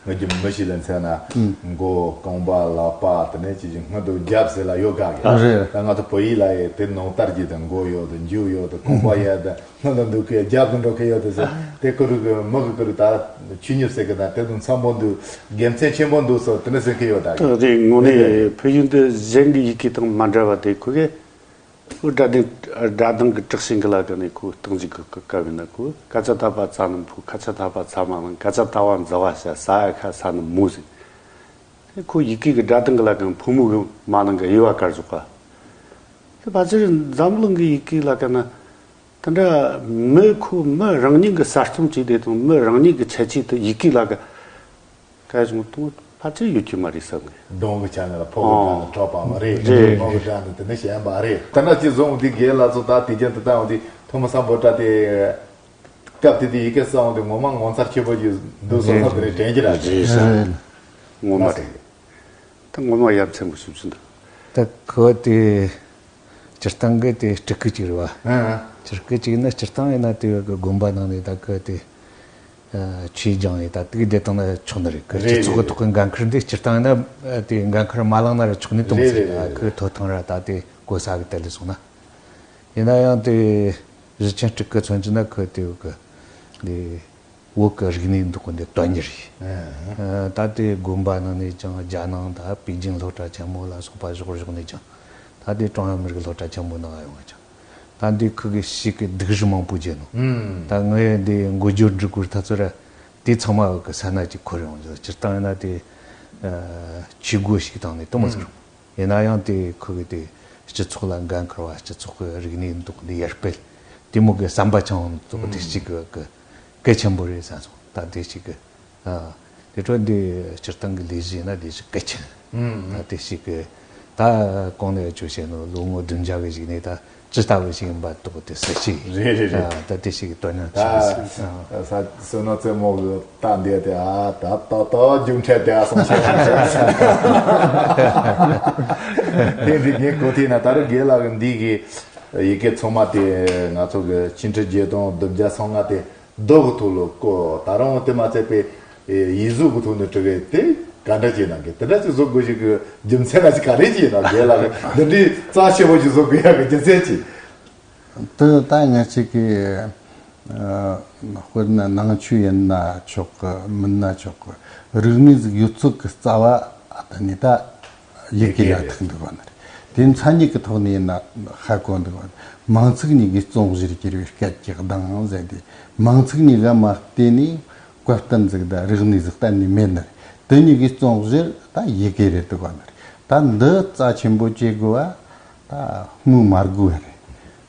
ང་ཚོ་མི་ཞིག་ལ་མཚོན་ན་མགོ་རྐང་པ་ལག་པ་དེ་ནས་ཅི་ཞིག་སྔོན་དུ་རྒྱབ་ཟེར་ལ་ཡོད་ག་གི། རེད། ད་ང་ཚོ་བོད་ཡིག་ལ་ཡི་དེ་ནང་ལྟར་གྱི་དང་མགོ་ཡོད་དང་མཇུག་ཡོད་དང་རྐང་པ་ཡོད་དང་སྔོན་དུ་འདུག་གི་རྒྱབ་ཏུ་འགྲོ་གི་ཡོད་དང་ཟེར། དེ་ཀུ་རུ་གི་མི་གི་ཀུ་རུ་ད་ཆོས་ཉིད་ཟེར་གི་ད་དེ་དང་འཚམ་པོ་འདུག་དགེ་མཚན་ཆེན་པོ་འདུག་སོགས་དེ་འདྲ་ཟེར་གི་ཡོད་ད་གི། དེ་དངོས་གནས་ཕ་ཡུལ་འདི་གཞན་གྱི་ཡི་གེ་དང་མ་འདྲ་བ་དེ་ཁོ་གི་ཁོ་སྒྲ་གདངས་སྒྲ་གདངས་ཀྱི་དྲག་ཞན་གྱི་ལ་ཀ་ནས་ཁོ་རྟགས་འཇུག་གི་སྐབས་ཡིན་ན་ཁོ་ཀ་ཚ་ད་པ་ཚ་ནི་ཕུ། ཁ་ཚ་ད་པ་ཚ་མ་ལང་། ཀ་ཚ་ད་བ་འཛ་བ་ཤ། ས་ཡ་ཁ་ས་ནི་མོ་ཟེར། དེ་ཁོ་ཡི་གེ་གི་སྒྲ་གདངས་ཀྱི་ལ་ཀ་ཕོ་མོ་གི་མ་ནང་གི་དབྱེ་བ་བཀར་བཞག་པ། དེ་ཕལ་ཆེར་འཛམ་གླིང་གི་ཡི་གེ་ལ་ཀ་ན་དེ་འདྲ་མི་ཁོ་མི་རང་ཉིད་ཀྱི་གསར་རྩོམ་བྱས་དེ་དང་མི་རང་ཉིད་ཀྱི་ཁྱད་ཆོས་དེ་ཡི་གེ་ལ་ཀ་གལ་བྱུང་དུས་ཕལ་ཆེར་ཡོད་ཀྱི་མ་རེད་བསམ་གི། གདོང་གི་ཆ་ནས་ལ་ཕོ་གི་ཆ་ནས་ཁྲོ་པ་མ་རེད། རེད། མོ་གི་ཆ་ནས་དེ་ནས་གཞན་པ་རེད། ད་ནང་ཅི་བཟུང་འདི་རྒན་ལགས་ཚོ་ད་དེ་རྒྱུན་དུ་བཏང་འོང་དུས་ཐོག་མ་སམ་བྷོ་ཊ་དེ་སྐབས་དེ་དུས་ཡི་གེ་བསམ་འོང་དུས་ངོ་མ་ངོ་མཚར་ཆེ་པོ་ཞིག་འདུག་སོང་ན་དེ་ནས་དྲན་གྱི་ར་རེད། རེད། ངོ་མ་རེད། ད་ངོ་མ་ཡ་མཚན་པོ་ཞིག་ཅི་འདུག་ད་ཁོ་དེ་སྤྱིར་བཏང་གི་དེ་སྤྲུལ་སྐུ་གཅིག་རེད་བ། ཨ། སྤྲུལ་སྐུ་གཅིག་ནི་སྤྱིར་བཏང་ཡིན་ན་དེ་གི་དགོན་པ་ནང་ནས་ད་གི་དེ། ཨ། ཆོས་སྦྱངས་ཡིན་ད་དུག་བསྡད་བཏང་ན་ཆོག་ནི་རེད། གི་རེད། སྤྱི་ཚོགས་གི་རེད། ཐོག་གི་འགན་ཁུར་འདི་སྤྱིར་བཏང་ཡིན་ན་དེ་འགན་ཁུར་མ་བླངས་ན་ར་ཆོག་ནི་གཏོང་རེད་ཚེ་རེད། ད་རེད། གི་ཐོབ་ཐང་ར་ད་དེ་གོ་ས་གི་དེ་ལས་སོང་ན། ཡིན་ན་ཡང་དེ་གཞི་ཆེན་སྤྲུལ་སྐུ་མཚོན་གྱི་ན་ཁོ་དེ་གི་འདི། བོད་ཀྱི་རིག་གནས་འདུག་གི་འདི་དོན་གཉེར་ཡིན། ཨ། ད་ལྟའི་དགོན་པ་ནང་ནས་ཀྱང་རྒྱ་ནང་ད་པེ་ཅིང་སློབ་གྲྭ་ཆེན་མོ་ལ་སོགས་པ་ཕྱོགས་བཞུགས་ནས་ཀྱང་ད་ལྟའི་ཀྲུང་དབྱང་མི་རིགས་སློབ་གྲྭ་ཆེན་མོ་ནང་ཡོང་བ་ཀྱང་ད་འདི་ཁུལ་གྱི་ཞིག་གི་སྡུག་རུས་མང་པོ་བརྗོད་ནོ། ཨུམ། ད་ངས་འདི་འགོ་བརྗོད་འབྲི་དགོས་ཐ་ཚོད་ར་དེ་ཚང་མ་བོད་ཀྱི་ས་ན་ཅིག་འཁོར་ཡོང་རྒྱུ་སྤྱིར་བཏང་ཡིན་ན་དེ་ཆོས་སྒོ་ཞིག་དང་ནས་དུ་མ་ཟེར། ཨུམ། ཡིན་ན་ཡང་དེ་ཁོ་གི་དེ་སྤྱི་ཚོགས་ལ་འགན་འཁུར་བ་སྤྱི་ཚོགས་ཀྱི་རིག་གནས་འདུག་འདི་ཡར་སྤེལ་དེ་མོ་གི་བསམ་པ་ཆུང་འདུག་དེ་གཅིག་གི་གི་གལ་ཆེན་པོ་རེད་བསམ་སོང་། ད་དེ་གཅིག་གི་ཨ་དེ་འཕྲོ་འདི་སྤྱིར་བཏང་གི་ལས་གཞི་ཡིན་ན་དེ་གཅིག་གལ་ཆེན། ད་དེ་གཅིག་གི་ད་གོང་ནས་ཆོས་བཤད་ནོ་ལོ་ངོ་བདུན་བརྒྱ་གི་གཞུག་ནས་ད་ཅི་ལྟ་བུ་ཞིག་ཡིན་པ་འདུག་དེ་གསལ་བཤད་རེད་རེད་རེད། ཨ་ད་དེ་གཅིག་གི་དོན་སྙིང་ཆེ་ད་ས་བསོད་ནམས་རྩེ་མོ་གི་ད་འདི་དེ་ཨ་ད་ད་ད་རྒྱུ་འཕྲད་དེ་ཨ་སོང་ཤེས། དེ་འདི་རྒན་གོ་ཐེ་ན་ད་རུང་རྒན་ལགས་ཀྱི་འདི་གི་ཡི་གེ་ཚང་མ་དེ་ང་ཚོ་གི་ཆིག་ཁྲི་བརྒྱད་སྟོང་བདུན་བརྒྱ་སོ་ལྔ་དེ་རྡོ་གི་ཐོག་ལ་བརྐོས། ད་རུང་དེ་མ་ཚད་པའི་ཡིག་གཟུགས་ཀྱི་ཐོག་ནས་བྲི་བའི་དེ་ག་འདྲ་བྱས་ན་གི་དེ་འདྲ་ཅིག་བཟོ་དགོས་ཞིག་གི་རྒྱུ་མཚན་ལ་ཅིག་ག་རེ་ཅིག་ཡིན་ན་རྒན་ལགས་ཀྱི་འདི་འདྲའི་རྩ་ཆེ་བོ་ཅིག་བཟོ་དགོས་ཡག་གི་རྒྱུ་མཚན་ཅིག་དེ་ད་ང་གཅིག་གིས་ཨ་དཔེར་ན་ནང་ཆོས་ཡིན་ན་ཆོག་གི་མིན་ན་ཆོག་གི་རིག་གནས་ཟིག་ཡོད་ཚད་ཀྱི་རྩ་བ་ཨ་ད་ནི་ད་ཡི་གེ་ལ་ཐུག་འདུག་བ་ནི་རེད། དེ་མཚན་ཉིད་ཀྱི་ཐོག་ནས་ཡིན་ན་ཧ་གོ་འདུག་བ། མིང་ཚིག་གཉིས་ཀྱིས་རྩོམ་གཞིར་གྱུར་པའི་སྐད་ཀྱི་གདངས་ཟེར་ཏེ་མིང་ཚིག་གཉིས་ཀ་མ་བལྟས་ནས་བཀའ་བསྟན་ཟིག་དང་རིག་གནས་ཟིག་གཏན་ནས་མེད་ནི་རེད། དེ་གཉིས་ཀྱིས་རྩོམ་གཞིར་ད་ཡི་གེ་རེད་འདུག་བ་ནི་རེད། ད་འདི་རྩ་ཆེན་པོ་བྱེད་དགོས་བ། ད་སྨོས་མ་དགོས་པ་རེད།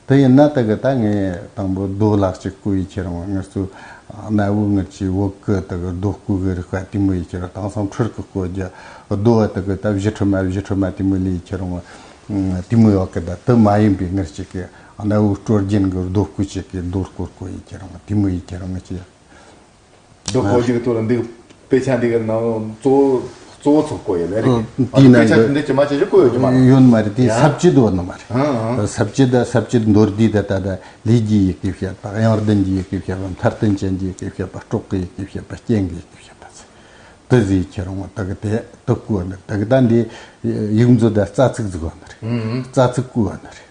དེ་ཡིན་ན་དེ་གི་ད་ངས་དང་པོ་རྡོ་ལག་ཅིག་བརྐོས་ཡི་ཁྱེར་འོང་། ངར་ཚོ་གནའ་བོའི་ངར་གྱི་བོད་གི་དེ་གི་རྡོ་བརྐོས་གི་རིག་པ་དེ་མོ་ཡི་ཁྱེར་འོང་། དེང་སང་ཁྲིར་གི་བརྐོས་རྒྱུ་རྡོ་བ་དེ་གི་ད་བཞི་ཁྲི་མ་བཞི་ཁྲི་མ་དེ་མོ་ལས་ཡི་ཁྱེར་འོང་། དེ་མོ་ཡོད་གི། ད་དེ་མ་ཡིན་པའི་ངར་གྱི་གི་གནའ་བོའི་སྲོལ་རྒྱུན་གི་རྡོ་བརྐོས་ཅིག་གི་རྡོ་བརྐོས་བརྐོས་ཡི་ཁྱེར་འོང་། དེ་མོ་ཡི་ཁྱེར་འོང་ངར་གྱི། རྡོ་བརྐོས་ཅིག་གི་ཐོག་ལ་འདི་དཔེ་ཆ་འདི་གི་ནང་གཙོ་བོ་གཙོ་བོ་ཚོ་བརྐོས་ཡོད་ལེ་རེད། ཨ། དེའི་ནང་དཔེ་ཆ་གི་འདི་ཅི་མ་ཅི་ཞིག་བརྐོས་ཡོད་ཀྱི་མ་རེད། ཡོད་མ་རེད། དེ་ཡ། ས་བཅད་ཡོད་ནི་མ་རེད། ཨང་ཨང་། ས་བཅད་ད་ས་བཅད་མདོར་བསྡུས་ད་ད་ད་ལས་རྒྱུའི་ཡི་གེ་བཤད་པ། དབྱངས་ལྡན་གྱི་ཡི་གེ་བཤད་པ། མཐར་སྟོན་ཅན་གྱི་ཡི་གེ་བཤད་པ། སྲོག་གི་ཡི་གེ་བཤད་པ། རྐྱེན་གྱི་ཡི་གེ་བཤད་པ་ཟེར། དེ་ཟིག་ཁྱེར་འོང་། དེ་གི་དེ་དེ་བརྐོས་ནི་དེ་གི་ད་འདི་ཡིག་མཛོད་ད་རྩ་ཚིག་ཟིག་ཡོད་ནི་རེད། ཨང་ཨང་། རྩ་ཚིག་བརྐོས་ནི་རེད།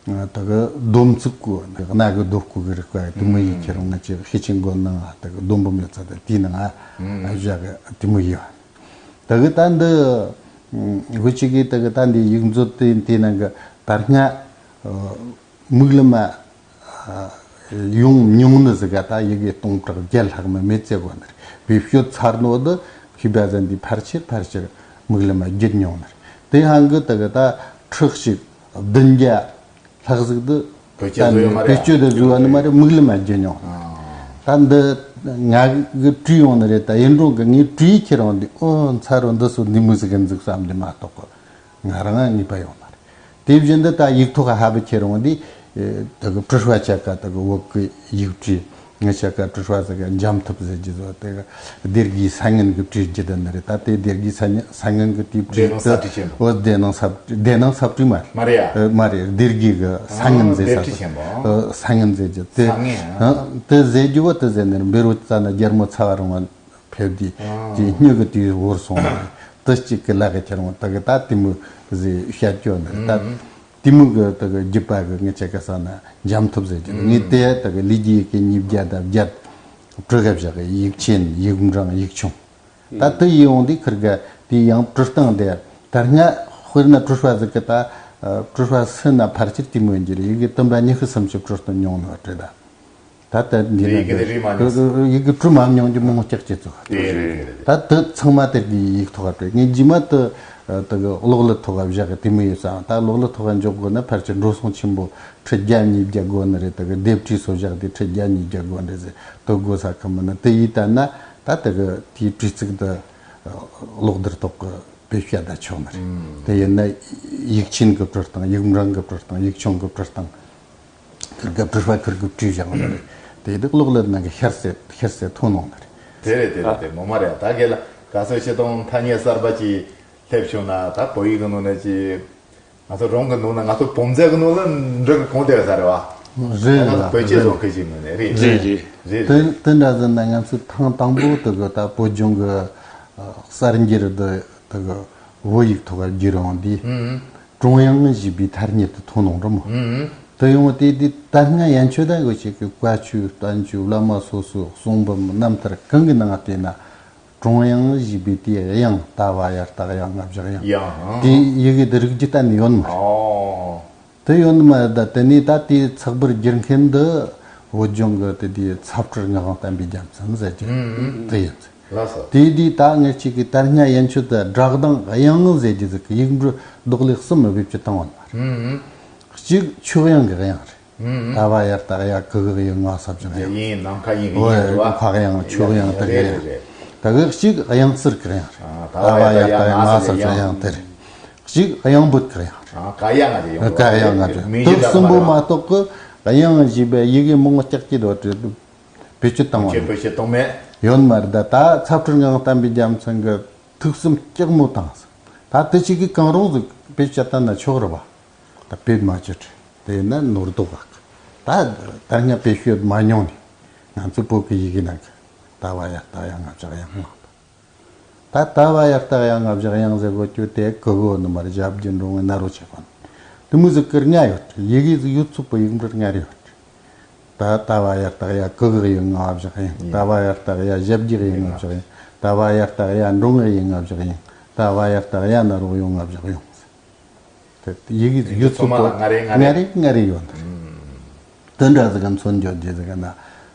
ད་གི་སྡོམ་ཚིག་གོ་གནའ་གི་རྡོ་བརྐོས་གི་རིག་པ་དེ་མོ་ཡི་ཁྱེར་འོང་ང་ཅིག་ཤེར་ཕྱིན་མགོན་ནང་ད་གི་སྡོམ་བུ་མེད་ཚ་ད་དེའི་ནང་ཨ་བཞག་གི་དེ་མོ་ཡི་བ། ད་གི་ད་འདི་ཧུ་ཅི་གི་ད་གི་ད་འདི་ཡིག་མཛོད་དེ་དེའི་ནང་གི་ད་སྔ་མིག་ལམ་ཡོང་མྱོང་ནི་ཟིག་ག་ད་ཡི་གེ་སྟོང་ཕྲག་བརྒྱད་ལྷག་མ་མེད་ཚེ་གོ་ནི་རེད། བེད་སྤྱོད་ཚར་ནོ་དེ་ཤི་བ་ཟན་དེ་ཕལ་ཆེར་ཕལ་ཆེར་མིག་ལམ་བརྒྱུད་མྱོང་ནི་རེད། དེ་ཧང་གི་ད་གི་ད་ཁྲི་གཅིག་བདུན་བརྒྱ་ལྷག་ཟིག་འདི་བེད་སྤྱོད་བཟོ་ཡོད་མ་རེད། བེད་སྤྱོད་དུ་བཟོས་པ་ནི་མ་རེད། མིག་ལམ་མ་བརྒྱུད་མྱོང་། ཨ། ད་འདི་ང་གི་བྲིས་ཡོང་ནི་རེད། ད་ཡིན་རུང་གི་ངས་བྲིས་ཁྱེར་འོང་དུས་ཨོ་མཚར་རོ་འདི་སུ་འདི་མོ་ཟིག་གི་འཛུགས་བསམ་གྱི་མ་གཏོགས་གི་ང་རང་ངེས་པ་ཡོང་མ་རེད། དེ་བཞིན་དུ་ད་ཡིག་ཐོག་ཧ་བི་ཁྱེར་འོང་དུས་ད་གི་བྲི་བ་ཆ་ག་ད་གི་བོད་གི་ཡིག་བྲིས། ངི་ཆ་ག་བྲི་བ་ཟེར་གི་འཇམ་ཐབས་ཟེར་གྱི་བཟོ་དེ་གི་སྡེ་དགེའི་ས་ངན་གི་བྲིས་རྒྱུ་དེ་ནི་རེད། ད་དེ་སྡེ་དགེའི་ས་ངན་ས་ངན་གི་དེའི་བྲིས་སྡེ་སྣང་ས་བྲིས་ཆེན་པོ། འོ་སྡེ་སྣང་ས་སྡེ་སྣང་ས་བྲིས་མ་རེད། མ་རེད་ཡ། ཨ་མ་རེད། སྡེ་དགེ་གི་ས་ངན་ཟེར་ས་སྡེ་བྲིས་ཆེན་པོ། ཨ་ས་ངན་ཟེར་གྱི་དེ། ས་ངན། ཨ་དེ་ཟེར་རྒྱུ་བོ་དེ་ཟེར་ནི་རེད། འབེ་རོ་ཙ་ན་རྒྱལ་མོ་ཚ་བ་རུང་བ། དེབ་དེ་ཨ། དེ་སྨྱུ་གུ་དེ་བོར་སོང་ནི་རེད། དེ་གཅིག་གི་ལག་གི་ཁྱེར་འོང་ད་གི་ད་དེ་མོ་ཟིག་བཤད་རྒྱུ་ནི་རེད། ད་ཨ། དེ་མོ་གི་ད་གི་རྒྱུད་པ་གི་ངི་ཆ་ག་ས་ན་འཇམ་ཐབས་ཟེར་གི་ངས་དེ་ད་གི་ལས་རྒྱུ་ཡི་གེ་ཉིས་བརྒྱ་དང་བརྒྱད་བྲི་ག་བཞག་གི་ཡིག་ཆེན་ཡིག་འབྲིང་ཡིག་ཆུང་། ད་དེ་ཡིན་འོང་དེ་ཁིར་ག་དེ་ཡང་བྲི་སྟངས་དེ་ད་སྔ་དཔེར་ན་བྲི་བ་ཟིག་གི་ད་བྲི་བ་སུ་ན་ཕལ་ཆེར་དེ་མོ་ཡིན་གྱི་རེད། ཡི་གེ་དུམ་པ་ཉི་ཤུ་སུམ་ཅུ་བྲི་སྟངས་མྱོང་ནི་བ་བྲི་ད། ད་ལྟ་འདི་ཡི་གེ་དེ་རིག་མ་མྱོང་། ཡི་གེ་བྲི་མ་མྱོང་རྒྱུ་མང་སྐྱག་ཅིག་ཚོ། དེ་རེད་དེ་རེད། ད་དེ་ཚང་མ་དེ་གི་ཡིག་ཐོག་ག་བྲིས། ངས་རྗེས་མ་དེ་དེ་གི་གློག་ཀླད་ཐོག་ག་བཞག་གི་དེ་མོ་ཡོད་ཙང་། ད་གློག་ཀླད་ཐོག་ག་འཇོག་དགོས་ན་ཕལ་ཆེར་འགྲོ་སོང་ཆེན་པོ་ཁྲི་བརྒྱ་ཉིས་བརྒྱ་དགོས་ནི་རེད། དེ་གི་ལྡེབས་བྲིས་སོ་བཞག་དེ་ཁྲི་བརྒྱ་ཉིས་བརྒྱ་དགོས་ནི་རེད་ཟེར། དེ་དགོས་ས་གི་མིན་ནི་དེ་ཡིན་ད་ན་ད་དེ་གི་དེའི་བྲིས་ཚིག་དེ་གློག་རྡུལ་ཐོག་གི་བེད་སྤྱད་ད་ཆོག་ནི་རེད། དེ་ཡིན་ན་ཡིག་ཆེན་གི་བྲིས་སྟངས་ཡིག་འབྲིང་གི་བྲིས་སྟངས་ཡིག་ཆུང་གི་བྲིས་སྟངས། ཁིར་ག་བྲིས་པ་ཁིར་གི་བྲིས་བཞག་ནི་རེད། དེ་དུ་གློག་ཀླད་ནང་གི་ཤར་སེ་ཤར་སེ་ཐོན་ནོ་ནི་རེད། དེ་རེད་དེ་རེད་དེ་ངོ་མ་རེད། ད་གལ་ལ་ག་ཚོད་ཤེས་དང་ཐ་སྙད་གསར་པ་ཅིག་སླེབས་བྱུང་ན་ད་བོད་ཡིག་གི་ནང་ནས་ཅིག་ང་ཚོ་རང་གི་ནང་ན་ང་ཚོ་བུམ་རྫས་གི་ནང་ལ་འབྲི་གི་གོང་དེ་ས་རེད་བ། རེད་ལ་ང་ཚོ་བོད་སྐད་རེད་བཟོ་མཁན་ཅིག་ནི་རེད། རེད་རེད། རེད་རེད། དེ་དེ་འདྲ་ཟེར་ན་ང་ཚོ་ཐེངས་དང་པོ་དུ་གི་ད་བོད་ལྗོངས་གི་གསར་འགྱུར་དུ་དུ་གི་བོད་ཡིག་ཐོག་བསྒྱུར་ཡོང་དུས། ཀྲུང་དབྱང་ཞེས་པའི་ཐ་སྙད་དུ་ཐོན་ནོ་འགྲོ་མོ། དུ་ཡོང་དེ་དུས་ད་སྔ་ཡན་ཆོད་ད་གོ་ཞིག་གི་བཀའ་ཆོས་བསྟན་བཅོས་བླ་མ་སོ་སོའི་གསུང་འབུམ་རྣམ་ཐར་གང་གི་ནང་བལྟས་ན་ཀྲུང་དབྱང་ཞེས་པའི་དེའི་དབྱངས་ད་བ་ཡར་ད་གཡག་ང་བཞག་དབྱངས་ཡང་དེ་ཡི་གེ་དེ་རིགས་ཀྱི་གཏན་ནས་ཡོད་མ་རེད། ཨོ། དེ་ཡོད་ནི་མ་རེད། ད་དེ་ནས་ད་དེའི་ཚགས་པར་བསྒྱུར་མཁན་འདི་བོད་ལྗོངས་ཀྱི་དེ་དེའི་ཚབ་སྤྲུལ་ངག་དབང་བསྟན་པའི་རྒྱལ་མཚན་ཟེར་གྱི་དེ་ཡིན། ལགས་སོ། དེ་དུས་ད་ངེད་ཅིག་གི་ད་སྔ་ཡན་ཆོད་དུ་སྒྲ་གདངས་དབྱངས་ཟེར་གྱི་ཟིག་གི་ཡིག་འབྲུ་རྡོག་ལས་གསུམ་བེད་སྤྱོད་བཏང་བ་ནི་མ་རེད། གཅིག་ཆོས་དབྱངས་ཀྱི་དབྱངས་རེད། ད་བ་ཡར་ད་གཡག་གི་གི་གཡུ་ང་ས་བྱུང་དབྱངས། ཡིན་ནམ་མཁའ་དབྱིངས་ཀྱི་ཨོ་དབྱངས་རེད་བ། མཁའ་དབྱངས་ཆོས་དབྱངས་དེ་རེད་རེད། རེད། ད་གི་གཅིག་དབྱངས་གསལ་གྱི་དབྱངས་རེད། ད་བ་ཡར་ད་གཡག་ང་ས་བྱུང་དབྱངས་དེ་རེད། གཅིག་དབྱངས་འབོད་ཀྱི་དབྱངས་རེད། ཀ་ཡ་ང་དེ་ཡོང་ཀ་ཡ་ང་དེ་མིང་གཞི་དེ་གསུམ་པོ་མ་གཏོགས་ཀྱི་དབྱངས་ཞེས་པའི་ཡི་གེ་མང་སྐྱག་གི་དོ་དེ་བེད་སྤྱོད་བཏང་བ་ཁྱེད་བེད་སྤྱོད་བཏང་མེད། ཡོད་མ་རེད། ད་ད་ཚབ་སྤྲུལ་ངག་དབང་བསྟན་པའི་རྒྱལ་མཚན་གྱི་ཐུགས་སེམས་སྐྱག་མོ་བཏང་སོང་། ད་དེ་ཅིག་གིས་གང་རུང་ཟིག་བེད་སྤྱད་བཏང་ན་ཆོག་རེད་བ། ད་བེད་མ་སྤྱོད་དེ་ན་ནོར་དོག་ག་ད་ད་སྔ་བེད་སྤྱོད་མ་མྱོང་ནས་ང་ཚོ་བོད་ཀྱི་ཡི་གེ་ནང་གི་ད་བ་ཡ་ད་ཡ་ང་བཞག་ཡ་ང་། ད་ད་བ་ཡ་ད་ཡ་ང་བཞག་ཡང་ཟེར་གོ་ཅོ་དེ་གི་གོ་ནི་མར་ཞབས་ཀྱི་འགྲོ་ངེ་ན་རོ་ཆེ་གོ་ནི། དེ་མོ་ཟིག་ཀིར་ཉ་ཡོད་ཡི་གེ་ཟིག་ཡོད་ཚུགས་པ་ཡིག་འབྲུ་ཉ་རེ་ཡོད། ད་ད་བ་ཡ་ད་ཡ་གི་གི་ཡི་ང་བཞག་ཡང་ད་བ་ཡ་ད་ཡ་ཞབས་ཀྱི་ཡི་ང་བཞག་ཡང་ད་བ་ཡ་ད་ཡ་འགྲོ་ངེ་ཡི་ང་བཞག་ཡང་ད་བ་ཡ་ད་ཡ་ན་རོ་ཡོང་ང་བཞག་ཡོང་། དེ་ཡི་གེ་ཡོད་ཚུལ་དུ་ང་རེ་ང་རེ་ང་རེ་ཡོད། དེ་འདྲ་ཟིག་ག་མཚོན་བརྗོད་རྒྱུ་ཟིག་ག་ན་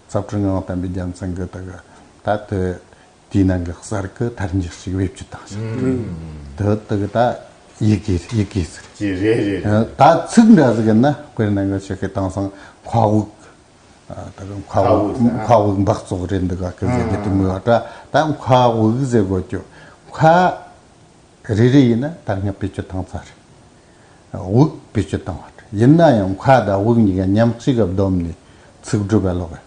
ཚབ་ཁྲི་ངག་དབང་བསྟན་པའི་རྒྱལ་མཚན་གི་དེ་གི་ད་དེ་དེའི་ནང་གི་གསར་གི་ཐ་སྙད་ཞིག་བེད་སྤྱོད་བཏང་ཞིང་། དེ་དེ་གི་ད་ཡི་གེ་ཡི་གེ་ཟིག་ཅི་རེད་རེད་རེད། ད་ཚིག་འདྲ་ཟིག་ག་ན་དཔེར་ན་ང་ཆོ་གི་དེང་སང་མཁའ་དབུགས། ད་གི་མཁའ་དབུགས་མཁའ་དབུགས་འབག་བཙོག་རེད་འདུག་ག་གི་ཟེར་གི་དེ་མོ་ཡོད་ད་ད་མཁའ་དབུགས་ཟེར་དགོས་ཀྱོ་མཁའ། རེ་རེ་ཡིན་ན་ད་སྔ་བེད་སྤྱོད་བཏང་ཚར་རེད། དབུགས་བེད་སྤྱོད་བཏང་བ་རེད། ཡིན་ན་ཡང་མཁའ་དང་དབུགས་གཉིས་ཀ་མཉམ་གཅིག་ག་བསྡོམས་ནས་ཚིག་སྒྲུབ་པ་ལོག་གི་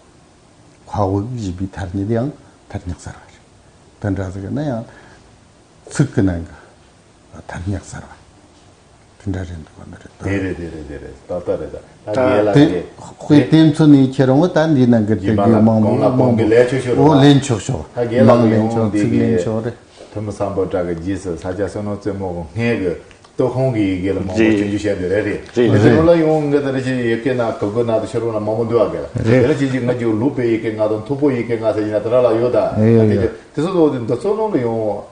མཁའ་དབུགས་ཞེས་པའི་ཐ་སྙད་ཡང་ཐ་སྙད་གསར་བ་རེད། དེ་འདྲ་ཟིག་ན་ཡང་ཚིག་གི་ནང་གི་ཐ་སྙད་གསར་བ་དེ་འདྲ་རེད་འདུག་ག་འདི་རེད་དོ། དེ་རེད་དེ་རེད་དེ་རེད་ཏག་ཏག་རེད་ད། ད་ད་རྒན་ལགས་དེ་ཀྱིས་དཔེ་དེ་མཚོན་ནས་ཁྱེད་རང་ད་འདི་ནང་གི་དེ་རྒན་གི་མང་པོ་མང་པོ་ལེན་ཆོག་ཤོར་བ་ལེན་ཆོག་ཤོག་ད་རྒན་ལགས་མང་ཀྱིས་ལེན་ཡོང་ཆོག་འདི་ཚིག་གི་ལེན་ཆོག་རེད། ཐུ་མི་སམ་བྷོ་ཊ་གི་རྗེས་སུ་ས་སྐྱ་བསོད་ནམས་རྩེ་མོ་གི་སྔས་ཀྱི་སྟོད་ཁོངས་ཀྱི་ཡི་གེ་ལ་མང་པོ་རེད། སྐྱོན་བརྗོད་བཤད་འདོད་རེད་རེད། རེད། དེ་རེད། ཚོ་ལ་ཡོང་ངེས་དེ་རེད་ཅེས་ཡི་གེ་ན་གི་གུ་ན་དུ་ཤོར་བ་ན་མང་པོ་འདུག་ཨ་གེ་ལ་རེད། དེ་ལ་ཅེས་ཅིག་ང་ཅིག་ལུག་པའི་ཡི་གེ་ང་དང་མཐུག་པོ་ཡི་གེ་ང་ཟེར་ཡིན་ན་དེ་འདྲ་ལ་ཡོད་ད། ཡོད་དེ་ཡོད། དེ་ཚོ་འདི་ཚོ་ནང་ལ་ཡོང་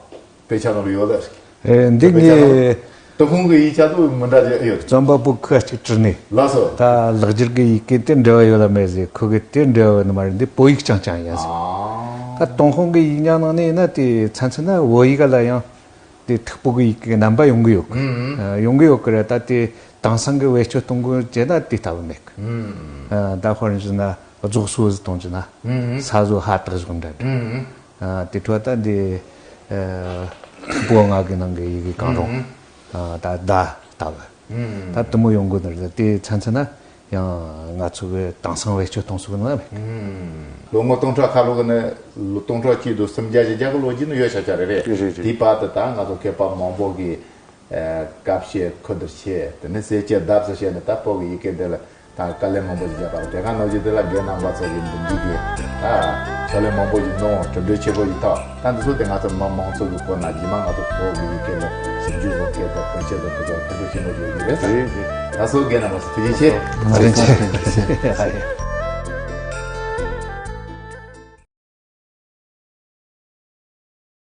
དཔེ་ཆ་ནང་ལ་ཡོད་ལ། ཨེ་འདི་དཔེ་ཆ་ནང་ངས་སྟོད་ཁོངས་ཀྱི་ཡིག་ཆ་དུ་མི་འདྲ་ཅིག་ཡོད། རྩོམ་པ་པོ་ཁ་ཅིག་བྲིས་ནས་ལགས་སོ། ད་ལེགས་སྦྱར་གྱི་ཡི་གེ་དེ་འབྲེལ་བ་ཡོད་ལ་མེད་ཟེར་ཁོ་གི་དེ་འབྲེལ་བ་ཡོད་ནི་མ་རེད། འདི་བོད་ཡིག་རྐྱང་རྐྱང་ཡིན་ཟེར། ཨ། ད་ཏུན་ཧོང་གི་ཡིག་རྙིང་ནང་ནས་ཡིན་ན་དེ་ཚན་ཚན་ན་བོད་ཡིག་ལ་ཡང་དེ་མཐུག་པོ་གི་ཡི་གེ་རྣམ་པ་ཡོང་གི་ཡོད་གི། ཨ་ཡོང་གི་ཡོད་གི་རེད། ད་དེ་དེང་སང་གི་བེད་སྤྱོད་གཏོང་གི་བྱས་ན་དེ་ལྟ་བུ་མེད་གི། ཨ་ད་ཧོར་ཡིན་ན་རྫོགས་སོ་ཟིག་གཏོང་གི་ན་ས་བཟོ་ཧ་བཏགས་བཞག་འདྲ་འདྲ། ཨ་དེ་འཕྲོ་ད་འདི་ཨ་བོད་ང་གི་ནང་གི་ཡི་གེ་གང་རུང་ཨ་ད་ད་ལྟ་བུ་ད་དུ་མོ་ཡོང་དགོས་ནི་རེད། དེ་ཚན་ཚན་ན་ཡང་ང་ཚོ་གི་དེང་སང་བེད་སྤྱོད་གཏོང་ས་གི་ནང་མེད། ལོ་ངོ་སྟོང་ཕྲག་ཁ་ལོ་གི་ནི་ལོ་སྟོང་ཕྲག་གཅིག་དང་སུམ་བརྒྱ་བཞི་བརྒྱ་གི་ལོ་རྒྱུས་ནི་ཡོད་ཤ་ཤ་རེད་རེད། རེད་རེད། དེའི་བར་དུ་ད་ང་ཚོ་མཁས་པ་མང་པོ་གིས་སྐབས་ཤེས་ཁུ་བསྡུར་བྱས་དེ་ནས་གསལ་བྱེད་ལྡབ་ཙམ་བྱས་ནས་ད་བོད་ཀྱི་ཡི་གེ་འདི་ལ་ད་དཀའ་ལས་མང་པོ་ཞིག་བརྒྱབ་པ་རེད། དེ་ག་ནང་བཞིན་དེ་ལ་རྒན་རྣམ་པ་ཚོ་གི་འདི་འཇུག་གི་ད་ ཕྱག་ལས་མང་པོ་ཞིག་གནང་། གྲུབ་འབྲས་ཆེན་པོ་ཞིག་ཐོབ། ད་འདི་ཚོ་དེ་ང་ཚོ་མི་མང་ཚོགས་ཀྱི་སྐོར་ན་རྗེས་མ་ང་ཚོ་བོད་ཀྱི་ཡི་གེ་ལ་ཞིབ་འཇུག་བཟོ་མཁན་དང་བོད་ཆས་བཟོ་མཁན་དང་ཕན་ཐོགས་ཆེན་པོ་ཡོད་ཀྱི་རེད། ད་སོ་རྒན་རྣམ་པ་ཚོ་ཐུགས་རྗེ་ཆེ། ཐུགས་རྗེ་ཆེ།